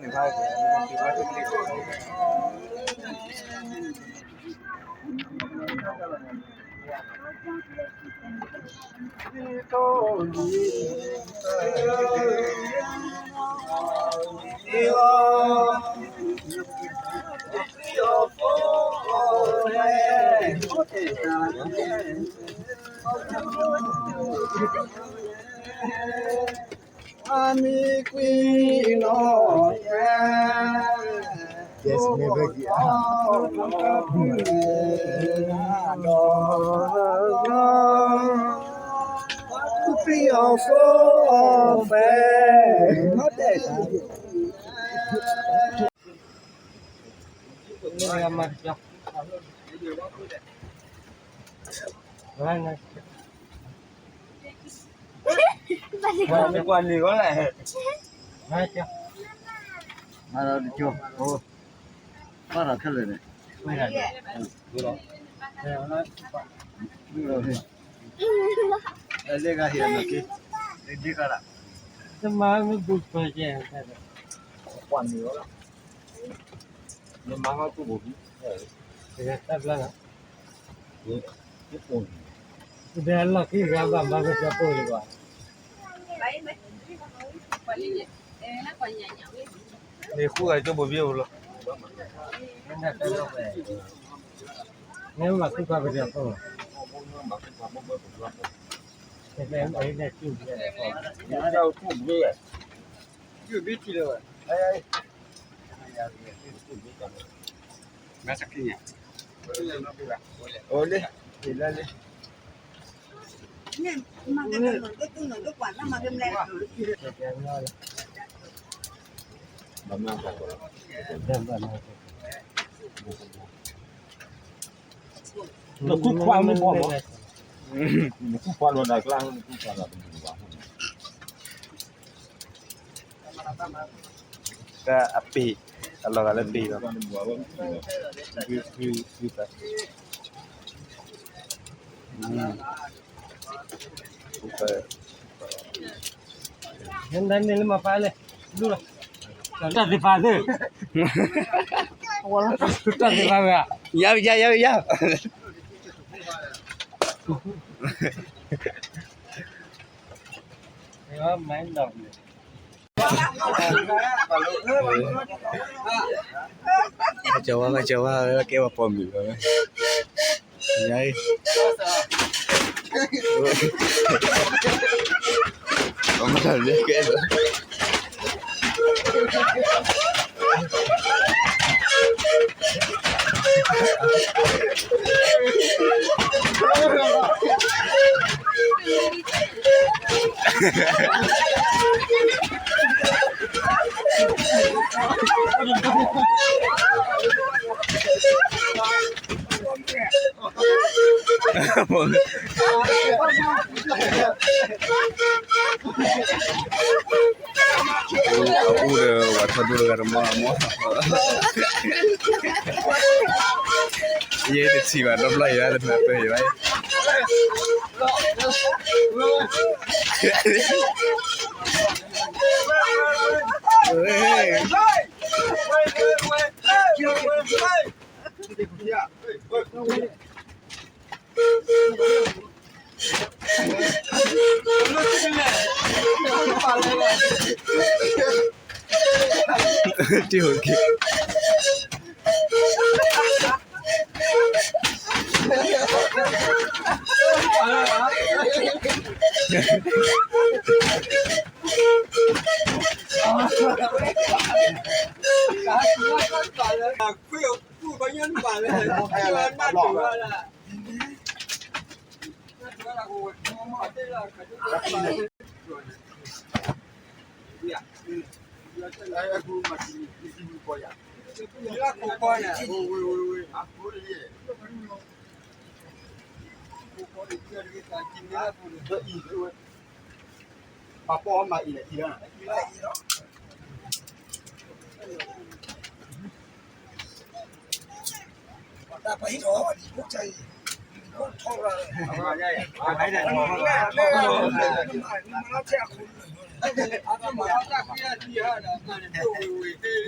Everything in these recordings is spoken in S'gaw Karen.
အမံၤကွံာ်နီၤ Yes, never give up. လၢဂၤဟ့ၣ်အမ့ၢ်က့ လၢဒ်ခါလၢ တမၤမ့ၢ်ဘူးပၢ်ကဲ နမၤဟီၣ်တူၢ်ဘိးဘံၣ် တဘျီလီၤ ဒီးလီၢ်ခံဂၤဘၣ်မၤကစၢ်ဖိလံဘၣ် န့ၣ်ဃုဂၤကၠိဘိးဘံၣ်အိၣ်လီၤ မ့ၢ်ဘၣ်ဃုခါကစၢ်ဖိ တဘျီအံၤန့ၣ်တူၢ်ဘံၣ် တူၢ်ဘံၣ်ထံလီၤ မၤစကံညါ အိၣ်လံ ဟ့ၣ်လၢလံ နကူခွါမ့ၢ်ဘီၣ်ဘီၣ် နကူခွါလီၤဒၣ်ကျါ နကူခွါလီၤတမုာ်ဘၣ် တၢ်အပ့ၤ အလီၤဂာ်လၢပ့ၤလီၤ နန့ၣ်လၢမၤပာ်လဲၣ် ဒူၣ်လီၤ တၢ်သ့ၣ်ဖးသ့ၣ် တၢ်သ့ၣ်ဖးဝဲ ယါယါယါယါ မၤနီၣ်န့ၣ် ကၠီဝါ ကၠီဝါ ကဲဝဲပိာ်မုၣ်လီၤ ယါအံၤ အမတၤလၢကဲလီၤ အအိၣ်ဒီးဝဲထီၣ်ဒိၣ်တဂၤတမီၢ်မီၢ် ယဲတထံၣ်ဘၣ် ဒီဘျီယဲတနၢ်ပၢၢ်ယဲဘၣ် တံၢ်ဟိုက့ၤ ပှၤပိာ်မၤအံၤန့ၣ်အံၤလီၤ.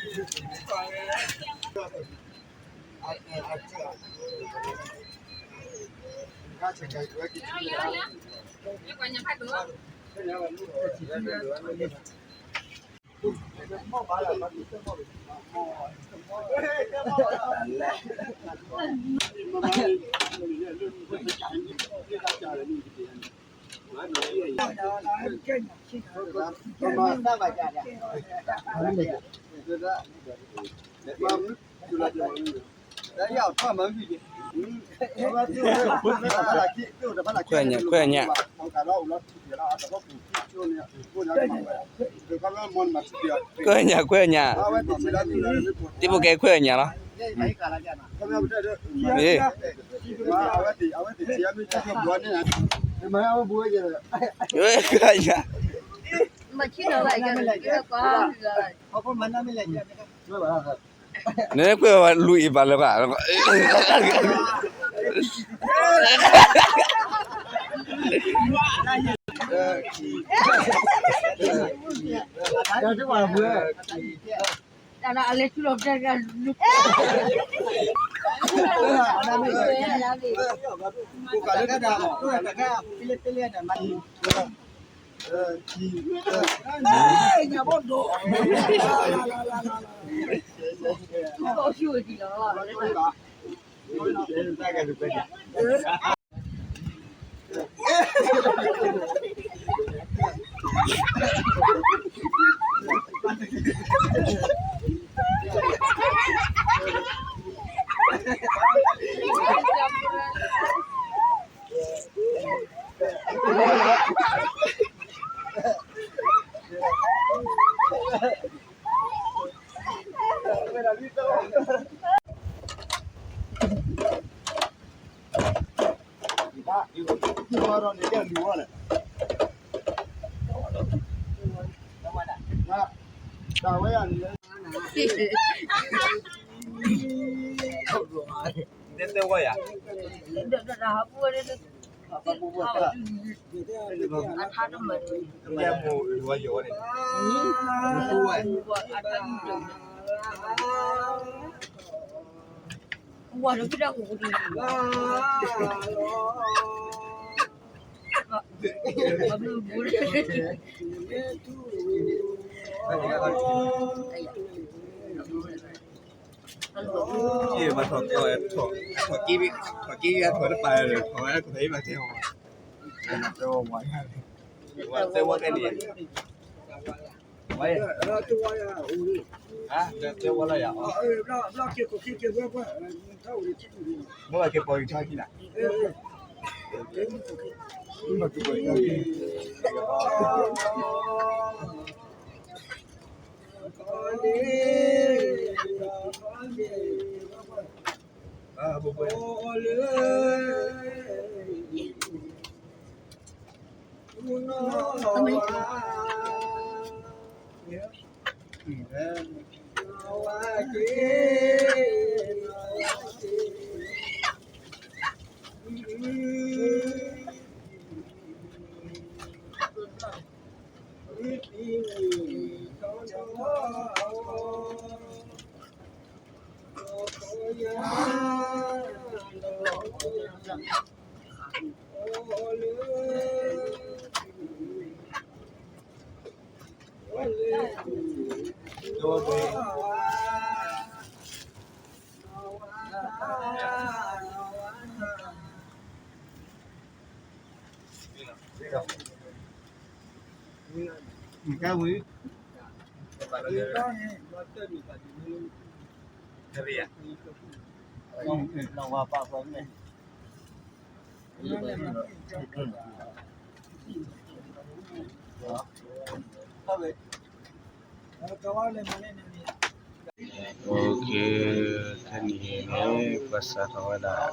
ခွဲးညၣ် ခွဲးညၣ် ခွဲးညၣ် ခွဲးညၣ် တံၤဖိကဲခွဲးညၣ်လီၤ. ခွဲးညၣ် နကွဲးဝဲလူၤအံၤပာ်လၢၤဘၣ် တဲတဲဝဲယၤ မၤထီၣ်က့ၤ ထီၣ်က့ၤ ထီၣ်က့ၤ အထီၣ်တပာ်လၢ ထီၣ်ဝဲ ထီၣ်အံၤဘၣ်ကဲဟီၣ် တဲဝဲကဲန့ၣ် တဲဝဲလၢယၤ မ့ၢ်ဘၣ်ကဲပီၤကထါကံနၤ ခဲနံၤန့ၣ် ပစးထီၣ်ဝဲဒၣ်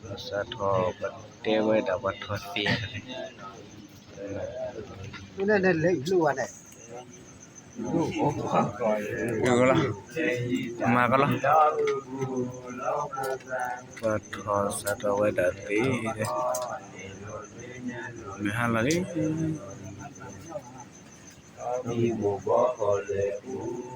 ပစးထီၣ် ပတဲဝဲဒၣ်ပှၤထီၣ်သ့န့ၣ် မၤကလီၤ ပှၤထီၣ်စးထီၣ်ဝဲဒၣ်သ့ မုၢ်ဟါလီၤလံ ဘီဘီဃီလဲၣ်ပူၤ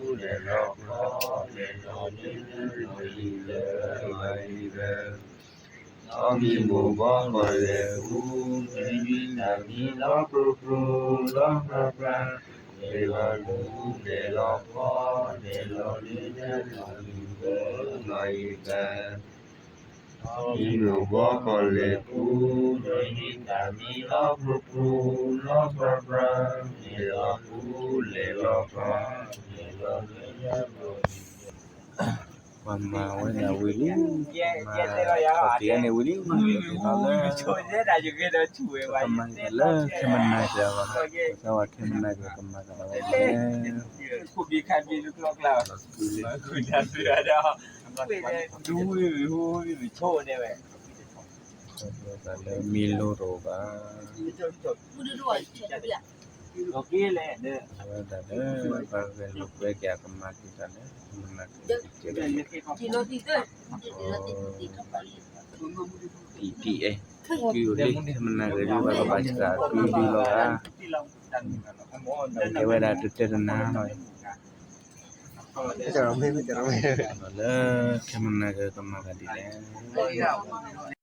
လဲၤလီၤခီ လဲၤလီၤလၢလီၢ်ယံၤလၢလီၢ်ယံၤလၢ ဒီးမ့ၢ်မိၢ်ဘီကီၢ်လဲၢ်ပူၤ ဒ်တၢ်မံလီၤပြူၤပြူၤလီၤပြါပြါ လဲၤလီၤလူၤလဲၤလီၤခီ လဲၤလီၤလၢလီၢ်ယံၤလၢလီၢ်ယံၤလၢ ဒီးမ့ၢ်မိၢ်ဘီကီၢ်လဲၢ်ပူၤ ဒ်တၢ်မံလီၤပြူၤပြူၤလီၤပြါပြါ လဲၤလီၤလူၤလဲၤလီၤခီ လဲၤလီၤလၢလီၢ်ယံၤလၢ ပှၤမၤဝဲဒၣ်ဝံၤလံ, မၤခီၣ်က့ၤန့ၣ်ဝံၤလံ, လီၤလၢ ကမၤကလၢခဲမနၤက့ၤအဂီၢ်, ကဝဲခဲမနၤက့ၤကမၤကလၢဝဲန့ၣ်, လၢမံလိတအိၣ်ဘၣ်, အဝဲဒၣ်လၢ ပှၤဂဲၤလိာ်ကွဲက့ၤအကမၤက့ၤတၢ်လၢ ခဲမနၤက့ၤကဲ, ဒ်အံၤ, ဒ်အံၤ, ကုဒုလီၤဂာ်, ကဲဝဲဒၣ်တတဲတနါလီၤ, လၢခဲမနၤက့ၤကမၤကဒ်လဲၣ်